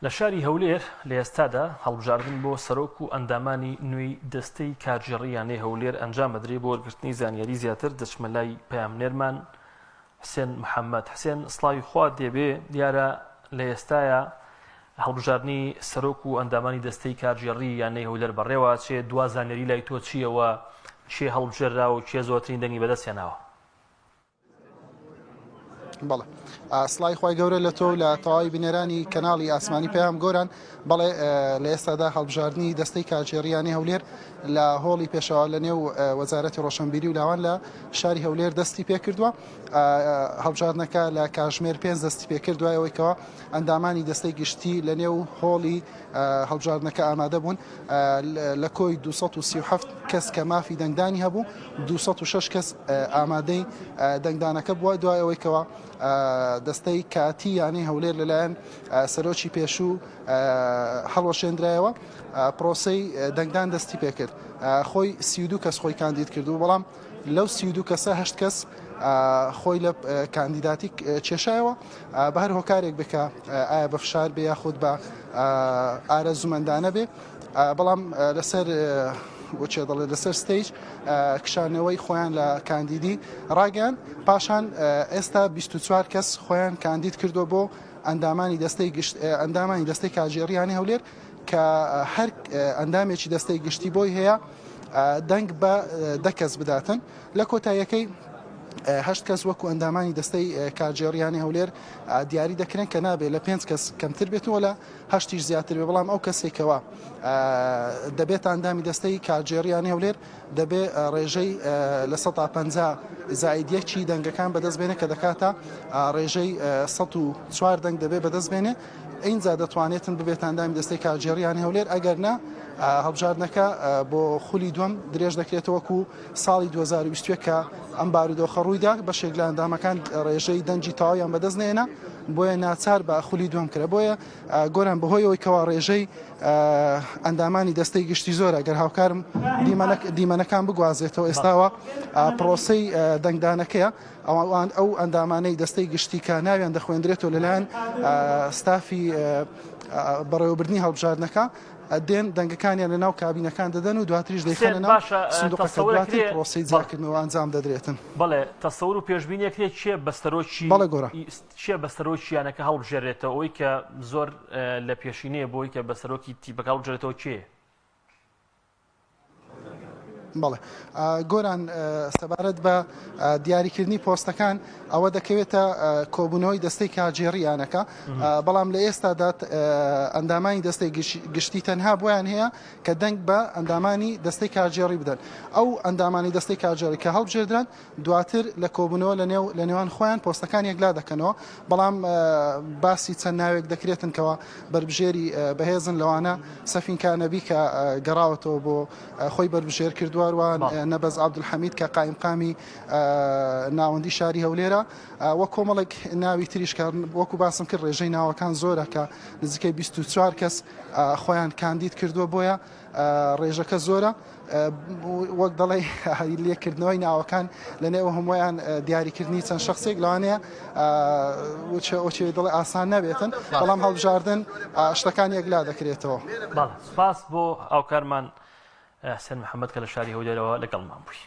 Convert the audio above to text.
لە شاری هەولێر لە ئێستادا هەڵبژاردن بۆ سەرۆک و ئەندامانی نوێی دەستەی کارگێڕی یانەی هەولێر ئەنجام ئەدرێ، بۆ وەرگرتنی زانیاری زیاتر دەچمە لای پەیامنێرمان حسێن محەمەد. حسێن سڵاوی خوات لێبێ، دیارە لە ئێستایا هەڵبژاردنی سەرۆک و ئەندامانی دەستەی کارگێڕی یانەی هەولێر بەڕێوە ئەچێ، دوا زانیاری لای تۆ چییە و کێ هەڵبژێرراوە و کێ زۆرترین دەنگی بەدەست هێناوە؟ بەڵێ سڵای خی گەورە لە تۆ لە تەواوی بینەرانی کەناڵی ئاسمانی پەیام گۆران بەڵێ لە ئێستادا هەڵبژاردننی دەستەی کارگێڕیانی هەولێر لە هۆڵی پێشەوە لە نێو وەزارەتی ڕۆشنبیری و لاوان لە شاری هەولێر دەستی پێکردووە هەڵبژاردنەکە لە کاژمێر پێنج دەستی پێکرد دوای ئەوەی کەوا ئەندامانی دەستەی گشتی لە نێو هۆڵی هەڵبژاردنەکە ئامادە بوون لە کۆی 237 کەس کە مافی دەنگدانی هەبوو 206 کەس ئامادەی دەنگدانەکە بووە دوای ئەوەی کەوا دەستەی کاتی یانەی هەولێر لەلایەن سەرۆکی پێشوو هەڵوەشێنرایەوە پرۆسەی دەنگدان دەستی پێکرد خۆی 32 کەس خۆی کاندید کردو بەڵام لەو 32 کەسە هەشت کەس خۆی لە کاندیداتی کێشایەوە بە هەر هۆکارێک بکە ئایا بە فشار بێ یاخود بە ئارەزومەندانە بێ بەڵام لەسەر وچێ دەڵێت لەسەر stage کشانەوەی خۆیان لە کاندیدی ڕاگەیان پاشان ئێستا 24 کەس خۆیان کاندید کردووە بۆ ئەندامانی دەستەی گشت ئەندامانی دەستەی کارگێڕیانی هەولێر کە هەر ئەندامێکی دەستەی گشتی بۆی هەیە دەنگ بە دە کەس بداتن لە کۆتاییەکەی هەشت کەس وەکو ئەندامانی دەستەی کارگێڕیانی هەولێر دیاری دەکرێن کە نابێت لە پێنج کەس کەمتر بێتەوە لە هەشتیش زیاتر بێ بەڵام ئەو کەسێکەوە دەبێت ئەندامی دەستەی کارگێڕیانی هەولێر دەبێ ڕێژەی لە 150 زائید یەکی دەنگەکان بەدەست بێنێ کە دەکاتە ڕێژەی 104 دەنگ دەبێ بەدەست بێنێ ئینجا دەتوانێتن ببێتە ئەندامی دەستەی کارگێڕیانی هەولێر ئەگەر نا هەڵبژاردنەکە بۆ خولی دووەم درێژ دەکرێتەوە وەکو ساڵی 2021 کە ئەم بارودۆخە ڕوویدا بەشێک لە ئەندامەکان ڕێژەی دەنگی تەواویان بەدەست نێنا بۆیە ناچار بە خولی دووەم کرا بۆیە گۆران بەهۆی ئەوەی کەوا ڕێژەی ئەندامانی دەستەی گشتی زۆرە گەر هاوکارم دیمەنەکان بگوازێتەوە ئێستاوە پرۆسەی دەنگدانەکەیە ئەوان ئەو ئەندامانەی دەستەی گشتی کە ناویان دەخوێندرێتەوە لەلایەن ستافی بەڕێوەبردنی هەڵبژاردنەکە دێن دەنگەکانیان لە ناو کابینەکان دەدەن و دواتریش دەیخەنە ناو سندوقەکە دواتر پرۆسەی جیاکردنەوە ئەنجام دەدرێتن. بەڵێ تەسەور و پێشبینی ئەکرێت کێ بە سەرۆکی بەڵێ گۆران. کێ بە سەرۆکی یانەکە هەڵبژێرێتەوە ئەوەی کە زۆر لە پێشینەیە بۆی کە بە سەرۆکی تیپەکە هەڵبژێرێتەوە کێیە؟ بەڵێ گۆران سەبارەت بە دیاریکردنی پۆستەکان ئەوە دەکەوێتە کۆبوونەوەی دەستەی کارگێڕی یانەکە بەڵام لە ئێستادا ئەندامانی دەستەی گشتی تەنها بۆیان هەیە کە دەنگ بە ئەندامانی دەستەی کارگێڕی بدەن ئەو ئەندامانی دەستەی کارگێڕی کە هەڵبژێردران دواتر لە کۆبوونەوە لە نێو لە نێوان خۆیان پۆستەکان یەکلا دەکەنەوە، بەڵام باسی چەند ناوێک دەکرێتن کەوا بەربژێری بەهێزن لەوانە سەفین کانەبی کە گەڕاوەتەوە بۆ خۆی بەربژێر کردووە، هەروەها نەبەز عەبدولحەمید کە قایمقامی ناوەندی شاری هەولێرە و کۆمەڵێک ناوی تریش کە وەکو باسم کرد ڕێژەی ناوەکان زۆرە کە نزیکەی 24 کەس خۆیان کاندید کردووە بۆیە ڕێژەکە زۆرە وەک دەڵێ لێکردنەوەی ناوەکان لە نێو هەمویان دیاریکردنی چەند شخصێک لەوانەیە ئۆچێ دڵێ ئاسان نەبێتن بەڵام هەڵبژاردن شتەکان یەکلا دەکرێتەوە. سپاس بۆ هاوکارمان حسێن محەممەد کە لە شاری هەولێرەوە لەگەڵمان بووی.